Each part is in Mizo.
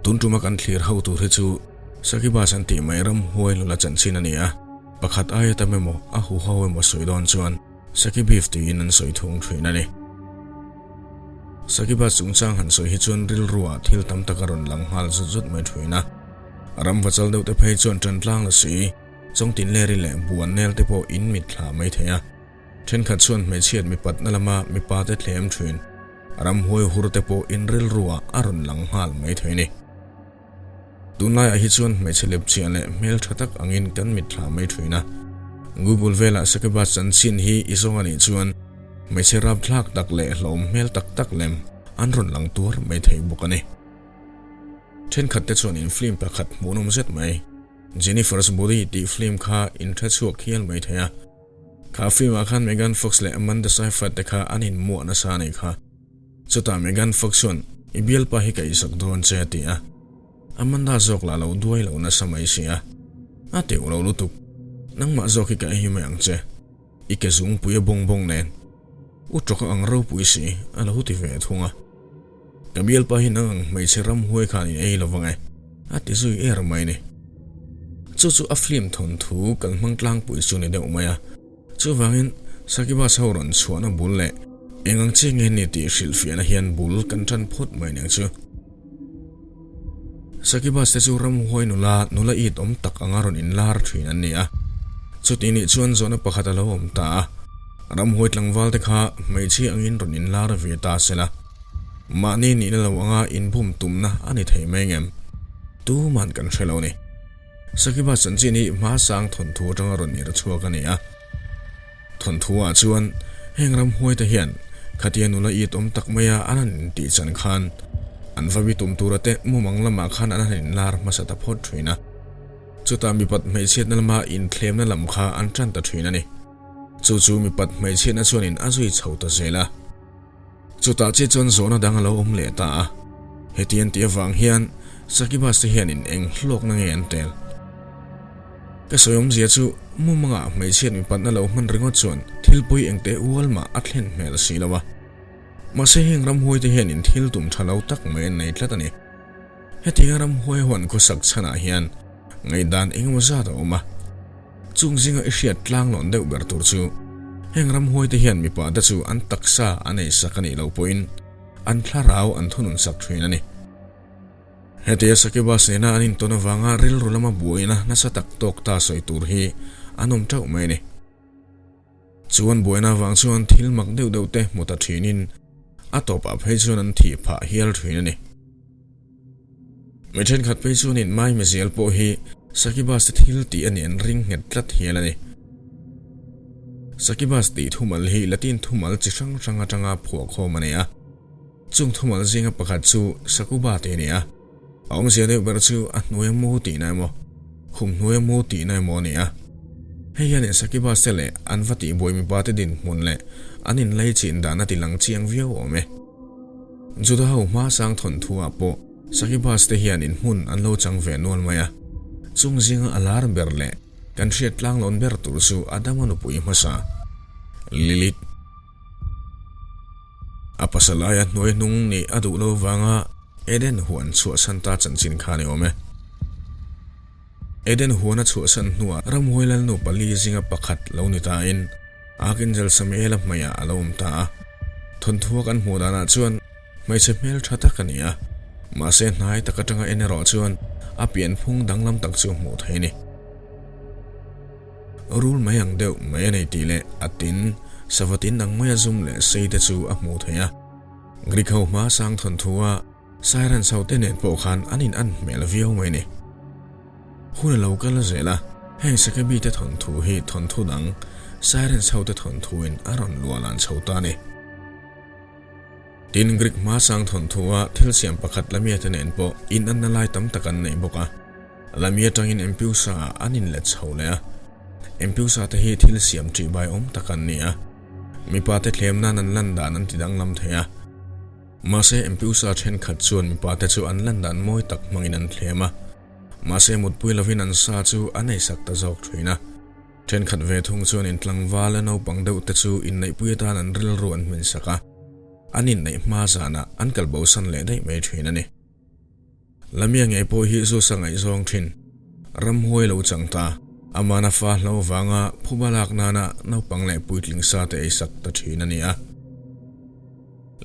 Tun tuma kan thlir ho tur hi chu Sakibas an tih mai ramhuai nula chanchin a ni a, pakhat aia tam emaw a huho emaw sawi dawn chuan Sakibif tiin an sawi thung thin a ni. Sakibas chungchang han sawi hi chuan rilruah thil tam tak a rawn lang nghal zut zut mai thin a, ram vachal deuh te phei chuan tan tlang la si, Chawngtinleri leh Buannel te pawh in mit thla mai thei a. Thenkhat chuan hmeichhiat mipatna lama mipa te thlem thin, ramhuai hur te pawh in rilruah a rawn lang nghal mai thei a ni. Tunlaiah hi chuan hmeichhe lepchiah leh hmeltha tak angin kan mit thla mai thin a. Google velah Sakeba chanchin hi i zawng a nih chuan hmeichhe rapthlak tak leh hlawm hmel tak tak lem an rawn lang tuar mai thei bawk a ni. Thenkhat te chuan in film pakhat hmuhnawm zet mai. Jennifer's Body tih film kha in hre chhuak hial mai thei a. Kha film ah khan Megan Fox leh Amanda Seyfried te kha an inmuah nasa a nih kha. Chutah Megan Fox chuan i bialpa hi ka isak dawn che a ti a. Amanda zawk lah lo duai lo nasa mai si a. A teuh lo lutuk. Nangmah zawk hi ka ei mai ang che. I ke zungpui a bawng bawng nen. U tawka ang ropui si a lo ti ve thung a. Ka bialpa hi nang ang hmeichhe ramhuai khan in ei lovang e, a ti zui er mai ni. Chu chu a film thawnthu kan hmang tlangpui chu ni deuh mai a. Chuvangin Sakibas ho rawn chhuahna bul leh eng ang chi nge ni tih hrilhfiahna hian bul kan tan phawt mai ning chu. Sakibas te chu ramhuai nula, nula it awm tak anga rawn inlar thin an ni a. Chuti nih chuan zawhna pakhat a lo awm ta a. Ramhuai tlangval te kha hmeichhia angin rawn inlar ve ta se la. Mahni nihna lo anga inbum tumna a ni thei mai ngem? Tuman kan hre lo ni. Sakiba chanchin hi hmasang thawnthu atanga rawn ir chhuak a ni a. Thawnthu ah chuan heng ramhuai te hian khatia nula it awm tak maia an han intih chan khan an va bi tum tura te mumang lamah khan an han inlar hmasa ta phawt thin a. Chutah mipat hmeichhiatna lama inthlemna lam kha an tan ta thin a ni. Chu chu mipat hmeichhiatna chuanin a zui chho ta zel a. Chutah chiah chuan zawhna dang a lo awm leh ta a. Heti an tih avang hian Sakibas te hianin eng hlawkna nge an tel? Ka sawi awmzia chu mumangah hmeichhiat mipatna lo hman ringawt chuan thil pawi engte ual mah a thlen hmel si lo a. Mahse heng ramhuai te hianin thil tum tha lo tak mai an nei tlat a ni. Hetianga ramhuai huan khawsak chhanah hian ngaihdan engemaw zat a awm a. Chung zinga i hriat tlanglawn deuh ber tur chu heng ramhuai te hian mipa te chu an taksa an ei sak a nih loh pawhin an thlarau an thunun sak thin a ni. Hetia Sakibas nena an intawn avanga rilru lama buaina nasa tak tawk ta sawi tur hi an awm teuh mai a ni. Chuan buaina avang chuan thil mak deuh deuh te hmu ta thinin a tawpah phei chuan an thih phah hial thin a ni. Mi thenkhat phei chuanin Maimizial pawh hi Sakibas te thil tih a nih an ring nghet tlat hial a ni. Sakibas tih thumal hi Latin thumal chi hrang hrang atanga phuahkhawm a ni a. Chung thumal zinga pakhat chu Sakuba tih a ni a. A awmzia deuh ber chu a hnuaia mu tihna emaw, khum hnuaia mu tihna emaw a ni a. Hei hianin Sakibas te leh an va tihbuai mipa te dinhmun leh an inlei chin dan a tilang chiang viau awm e. Juda ho hmasang thawnthu ah pawh Sakibas te hian in hmun an lo chang ve nual mai a, chung zinga a lar ber leh kan hriat tlanglawn ber tur chu Adama nupui hmasa Lilith. A pasal aia hnuai hnung nih a duh lo vanga Eden huan chhuahsan ta chanchin kha a ni awm e. Eden huan a chhuahsan hnuah ramhuai lalnu pali zinga pakhat lo ni tain Archangel Samiel-a hmeiah a lo awm ta a. Thawnthua kan hmuh danah chuan hmeichhe hmel tha tak a ni a, mahse hnai tak atanga en erawh chuan a pianphung danglam tak chu hmuh theih a ni. Rul mai ang deuh mai a nei tih leh a tin, sava tin ang maia zum leh sei te chu a hmuh theih a. Greek ho hma sang thawnthua Sirens ho te nen pawh khan an in an hmel viau mai a ni. Hun a lo kal zel a, heng Sakebi te thawnthu hi thawnthu dang Sirens ho te thawnthu in a rawn luah lan chho ta a ni. Tin, Greek hmasang thawnthu a thil siam pakhat Lamia te nen pawh in anna lai tam tak an nei bawk a. Lamia atangin Empusa ah an in let chho leh a. Empusa te hi thil siam ṭihbai awm tak an ni a. Mipa te thlem nan an lan dan an ti danglam thei a. Mahse, Empusa thenkhat chuan mipate chu an lan dan mawi tak hmangin an thlem a. Mahse, mutpui lovin an sa chu an eisak ta zawk thin a. Thenkhat ve thung chuan intlangval a naupang deuh te chu inneihpui atan an rilru an hminsak a, an inneih hma zanah an kalbosan leh daih mai thin a ni. Lamia ngei pawh hi Zeus-a ngaihzawng thin. Ramhuai lo chang ta. Amana fa hlo vanga phuba lak nana naupang leh puitling sa te eisak ta thin a ni a.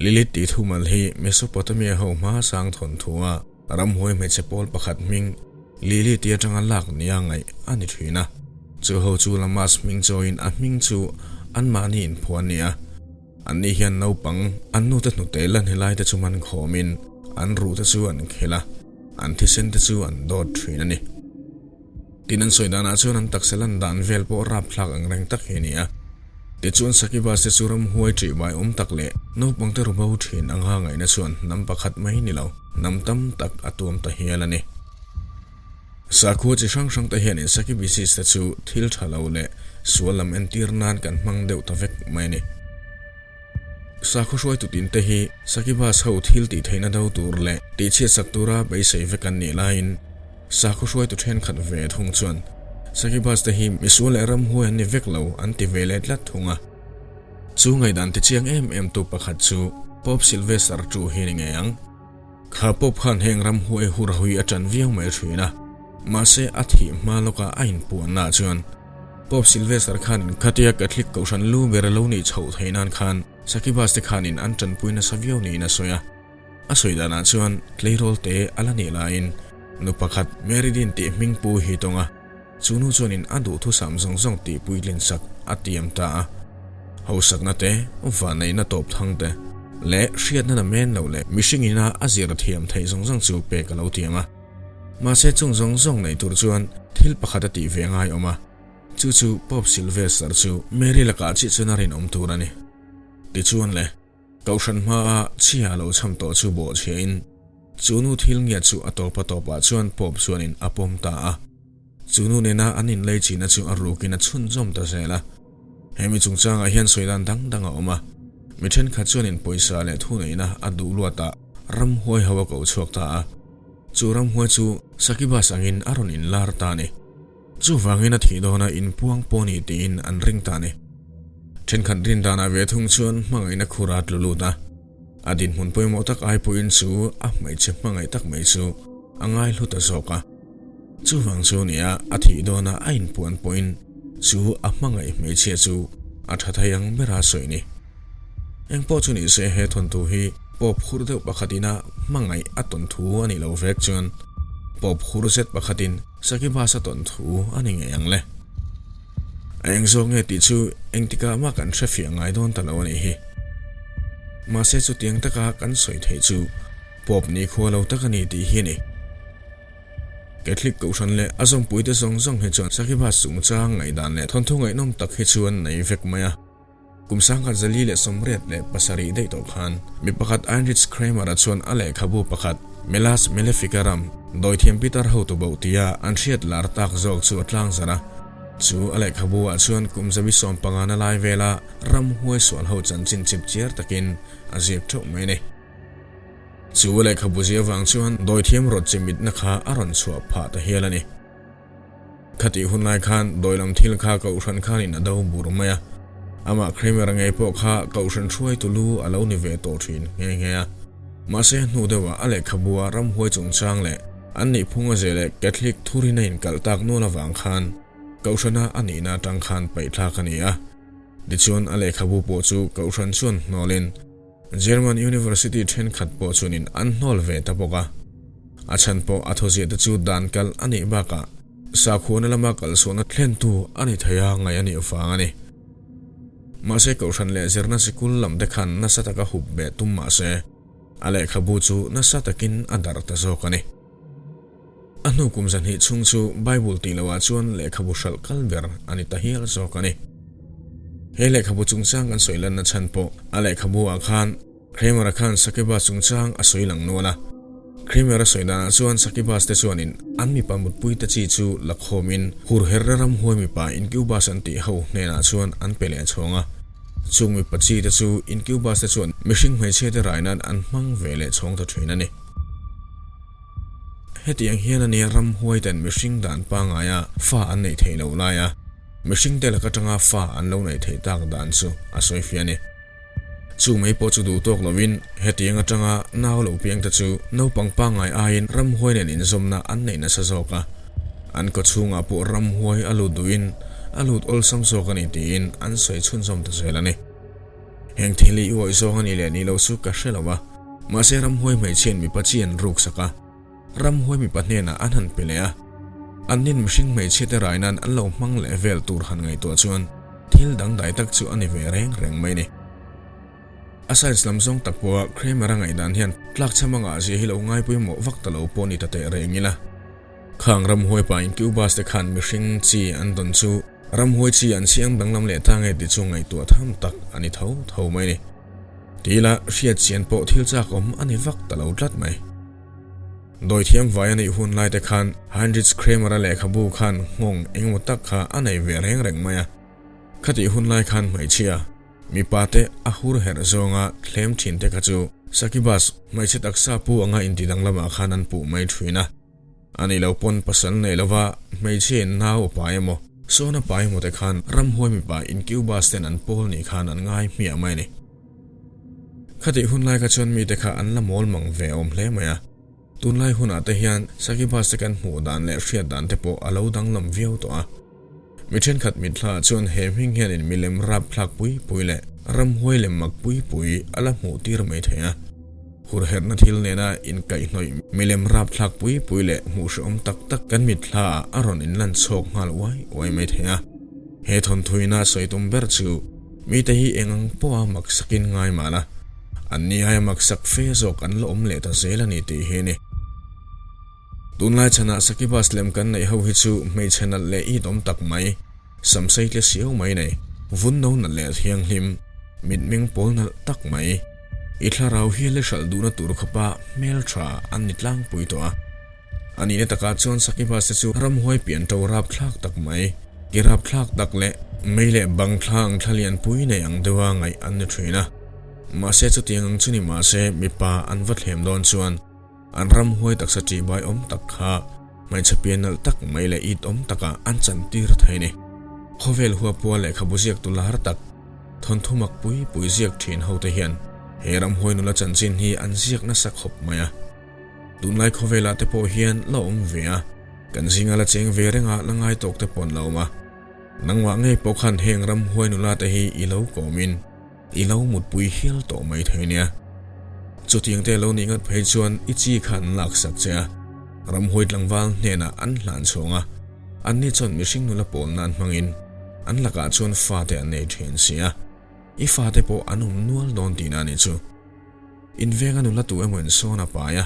Lilith tih thumal hi Mesopotamia ho hma sang thawnthu a ramhuai hmeichhe pawl pakhat hming Lili tih atanga lak nia ngaih a ni thin a. Chu ho chu Lamas hming chawiin a hming chu anmahni inphuah a ni a. Anni hian naupang an nute hnute la hni te chu man khawmin an ruh te chu an khel a, an thisen te chu an dawt thin a ni. Tin an sawi danah chuan an taksa lan dan vel pawh rapthlak ang reng tak hi a ni a. Tichuan Sakibas te chu ramhuai ṭih mai awm tak leh naupang te rubo thin anga ngaihna chuan hnam pakhat mai ni lo, hnam tam tak a tuam ta hial a ni. Sakhua chi hrang hrang te hianin Sakibisis te chu thil tha lo leh sual lam entir nan kan hmang deuh ta vek mai a ni. Sakhaw hruaitu tin te hi Sakibas ho thil tih theihna do tur leh tihchhiat sak tura beisei vek an nih laiin sakhaw hruaitu thenkhat ve thung chuan Sakibas te hi misual leh ramhuai an ni vek lo an ti ve leh tlat thung a. Chu ngaihdan tichiang em em tu pakhat chu Pope Sylvester II hi ni ngei ang. Kha Pope khan heng ramhuai hur hui a ṭan viau mai ṭhin a, mahse a thih hma lawka a inpuanna ah chuan Pope Sylvester khanin khatia Catholic kohhran lu ber a lo nih chhoh theih nan khan Sakibas te khanin an ṭanpui nasa viau niin a sawi a. A sawi danah chuan tleirawl te a la nih laiin nu pakhat Mary Dean tih hming pu hi tawng a, Chu nu chuanin a duhthusam zawng zawng tih puitlin sak a tiam ta a. Hausakna te, vanneihna tawp thang te, leh hriatna na men lo leh mihring ina a zir thiam theih zawng zawng chu pek a lo tiam a. Mahse chung zawng zawng neih tur chuan thil pakhat a tih ve ngai awm a, chu chu Pope Sylvester chu Mary lakah chiah chuan a rinawm tur a ni. Tichuan le. Kohhran hmaa chhia a lo cham tawh chu bawhchhiahin chu nu thil ngiat chu a tawp a tawpah chuan Pope chuanin a pawm ta a. Chu nu nena an inlei chihna chu a rukin a chhunzawm ta zel a. Hemi chungchangah hian sawi dan dang dang a awm a. Mi thenkhat chuanin pawisa leh thuneihna a duh luatah ramhuai ho a koh chhuak ta a. Chu ramhuai chu Sakibas angin a rawn inlar ta a ni. Chuvangin a thih dawna inpuang pawh ni tiin an ring ta a ni. Thenkhat rin danah ve thung chuan hmangaihna khur a tlu lut a, a dinhmun pawimawh tak ai pawhin chu a hmeichhe hmangaih tak mai chu a ngai hlu ta zawk a. Chuvang chu nia a thih dawna a inpuan pawhin chu a hmangaih hmeichhia chu a tha thei ang bera sawi ni. Engpawh chu nise he thawnthu hi Pope hur deuh pakhatina hmangaih a tawn thu a nih loh vek chuan Pope hur zet pakhatin Sakibas a tawn thu a ni ngei ang le. A eng zawk nge tih chu engtikah mah kan hre fiah ngai dawn ta lo a nih hi. Mahse chutiang taka kan sawi theih chu Pope ni khua lo tak a ni tih hi a ni. Catholic Kohhran leh a zawmpuite zawng zawng hi chuan Sakibas chungchang ngaihdan leh thawnthu ngaihnawm tak hi chu an nei vek mai a. Kum 1987 daih tawh khan mi pakhat Heinrich Kramer-a chuan a lehkhabu pakhat Melas Maleficarum, Dawithiam Pitar Hotu Boh tia an hriat lar tak zawk chu a tlangzarh a. Chu a lehkhabu-ah chuan kum 75 na lai vela ramhuai sual ho chanchin chip chiar takin a ziak theuh mai a ni. Chu a lehkhabu zia vang chuan dawithiam rawt chi mitna kha a rawn chhuah phah ta hial a ni. Khatih hun lai khan dawilam thil kha Kohhran khanin a do bur mai a, amah Kramer-a ngei pawh kha Kohhran hruaitu lu a lo ni ve tawh thin nghe nghe a. Mahse hnu deuhah a lehkhabua ramhuai chungchang leh an nihphung a zeh leh Catholic thurin a inkalh tak nual avang khan Kohhrana a nihna atang khan paihthlak a ni a. Tichuan a lehkhabu pawh chu Kohhran chuan hnawlin German University thenkhat pawh chuanin an hnawl ve ta bawk a. A chhan pawh a thawziah te chu dan kal a nih bakah sakhuana lama kalsuahna thlentu a ni thei a ngaih a nih vang a ni. Mahse Kohhran leh zirna sikul lam te khan nasa taka hup beh tum mahse a lehkhabu chu nasa takin a darh ta zawk a ni. A hnu kum zahnih chhung chu Bible tih loah chuan lehkhabu hralh kal ber a ni ta hial zawk a ni. He lehkhabu chungchang kan sawi lanna chhan pawh a lehkhabu ah khan Kramer-a khan Sakibas chungchang a sawi lang nual a. Kramer-a sawi danah chuan Sakibas te chuanin an mipa mutpui te chi chu la khawmin hurherna ramhuai mipa Incubus an tih ho hnenah chuan an pe leh chhawng a. Chung mipa chi te chu Incubus te chuan mihring hmeichhia te rai nan an hmang ve leh chhawng ta thin a ni. Hetiang hian a nia ramhuai ten mihring dan pangaia fa an neih theih loh laia mihring te lak atanga fa an lo neih theih tak dan chu a sawi fiah a ni. Chu mai pawh chu duh tawk lovin hetiang atanga nau lo piang te chu naupang pangngai aiin ramhuai nen inzawmna an neih nasa zawk a, an kawchhungah pawh ramhuai a lut duhin a lut awlsam zawk a ni tiin an sawi chhunzawm ta zel a ni. Heng thil hi i awih zawng a nih leh nih lo chu ka hre lo a, mahse ramhuai hmeichhiain mipa chi an ruksak a, ramhuai mipa hnenah an han pe leh a, an nin mihring hmeichhia te rai nan an lo hmang leh vel tur han ngaihtuah chuan thil dangdai tak chu a ni ve reng reng mai ni. A science lam zawng tak pawha Kramer-a ngaihdan hian tlakchham a ngah zia hi lo ngaipawimawh vak ta lo pawh ni ta teh reng ila. Khang ramhuai pa incubus te khan mihring chi an dawn chu ramhuai chi an siam danglam leh ta nge ti chu ngaihtuah tham tak a ni tho tho mai ni. Ti ila hriat chian pawh thil chak awm a ni vak ta lo tlat mai. Dawithiam vai a neih hun lai te khan Heinrich Kramer-a lehkhabu khan nghawng engemaw tak kha a nei ve reng reng mai a. Khatih hun lai khan hmeichhia, mipa te a hur herh zawnga thlem thin te kha chu Sakibas hmeichhe taksa pu anga inti danglamah khan an puh mai thin a. A nih loh pawn pasal nei lova hmeichhia in nau a pai emaw, sawn a pai emaw te khan ramhuai mipa incubus ten an pawl nih khan an ngai hmiah mai a ni. Khatih hun lai kha chuan mite kha an la mawl mang ve awm hle mai a, tunlai hunah te hian Sakibus te kan hmuh dan leh hriat dan te pawh a lo danglam viau tawh a. Mi thenkhat mitthla ah chuan he hming hianin milem rap thlak pui pui leh ramhuai lem mak pui pui a la hmuh tir mai thei a. Hurherhna thil nena inkaihhnawih milem rap thlak pui pui leh hmuh hrehawm tak tak kan mitthla ah a rawn inlan chhawk nghal uai uai mai thei a. He thawnthuina sawi tum ber chu mite hi eng ang pawha maksakin ngai mah la, anni aia maksak fe zawk an la awm leh ta zel a ni tih hi a ni. Tunlai chhanah Sakibas lem kan neih ho hi chu hmeichhe nalh leh it awm tak mai, samsei tle siau mai nei, vun no nalh leh thianghlim, mitmeng pawl nalh tak mai, i thlarau hial i hralh duhna tur khawpa hmeltha an ni tlangpui tawh a. A nihna takah chuan Sakibas te chu ramhuai pian to rapthlak tak mai, ki rapthlak tak leh mei leh bang thla ang thla lianpui nei ang deuha ngaih an ni thin a. Mahse chutiang ang chu ni mahse mipa an va thlem dawn chuan An ramhuai taksa ṭihbai awm tak kha hmeichhe pian nalh tak mai leh it awm takah an chantir thei ni. Khawvel huapua lehkhabu ziaktu lar tak, thawnthu mak pui pui ziak ṭhin hote hian he ramhuai nula chanchin hi an ziak nasa khawp mai a. Tunlai khawvelah te pawh hian la awm ve a, kan zinga la cheng ve renga la ngai tawk te pawh an la awm a. Nangmah ngei pawh khan heng ramhuai nula te hi i lo kawmin, I lo mutpui hial tawh mai thei nia. Chutiang te lo nih ngat phei chuan i chi kha an laksak che a, ramhuai tlangval hnenah an hlan chhawng a, anni chuan mihring nula pawl nan hmangin an lakah chuan fate an nei thin si a, i fate pawh an awm nual dawn tihna a nih chu. Invenga nula tu emaw in sawn a pai a,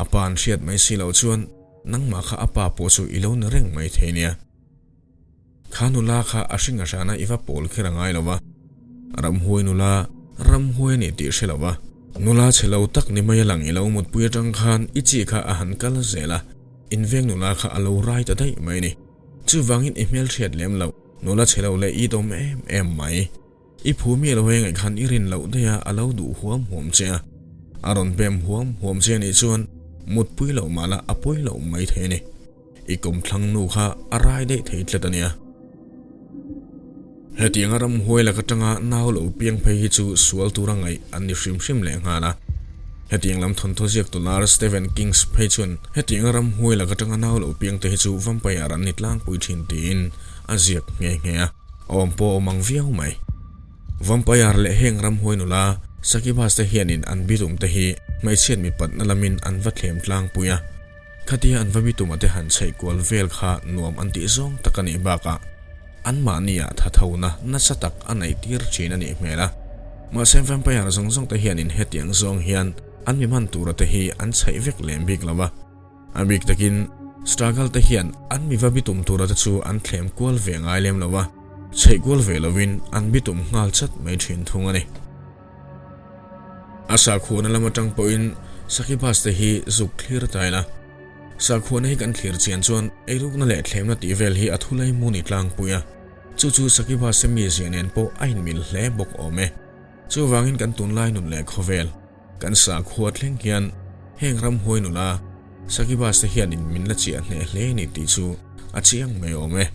a pa an hriat mai si loh chuan nangmah kha a pa pawh chu i lo ni reng mai thei nia. Kha nula kha a hring a hrana i va pawl kher a ngai lo va, ramhuai nula, ramhuai a ni tih hre lo va, nula chhe lo tak ni mai a lang i lo mutpui atang khan i chi kha a han kal zel a, inveng nula kha a lo rai ta daih mai a ni. Chuvangin i hmelhriat lem loh, nula chhe lo leh i dawm em em mai. I phu mi lo hei ngaih khan i rin loh daih a, a lo duh huam huam che a, a rawn pem huam huam che a nih chuan mutpui loh mah la a pawi loh mai thei a ni. I kawmthlang nu kha a rai daih thei tlat a nia. Hetianga ramhuai lak atanga nau lo piang phei hi chu sual tura ngaih an ni hrim hrim leh nghal a. Hetiang lam thawnthaw ziaktu lar Stephen Kings phei chuan hetianga ramhuai lak atanga nau lo piang te hi chu vampire an ni tlangpui thin tiin a ziak nghe nghe a, a awm pawh a awm ang viau mai. Vampire leh heng ramhuai nula Sakibas te hianin an bitum te hi hmeichhiat mipatna lamin an va thlem tlangpui a. Khatia an va mituma te han chheih kual vel kha nuam an tih zawng tak a nih bakah anmahniah thathona nasa tak a neih tir thin a nih hmel a. Mahse vampire zawng zawng te hianin hetiang zawng hian an mi hman tura te hi an chheih vek lem bik lo a. A bik takin struggle te hian an mi va bitum tura te chu an thlem kual ve ngai lem lo a, chheih kual ve lovin an bitum nghal chat mai thin thung a ni. A sakhuana lam atang pawhin Sakibas te hi zuk thlir ta ila. Sakhuana hi kan thlir chian chuan eirukna leh thlemna tih vel hi a thulai mu ni tlangpui a, chu chu Sakibas te mizia nen pawh a inmil hle bawk awm e. Chuvangin kan tunlai nun leh khawvel, kan sakhua thleng hian heng ramhuai nula Sakibas te hianin min la chiah hneh hle ni tih chu a chiang mai awm e.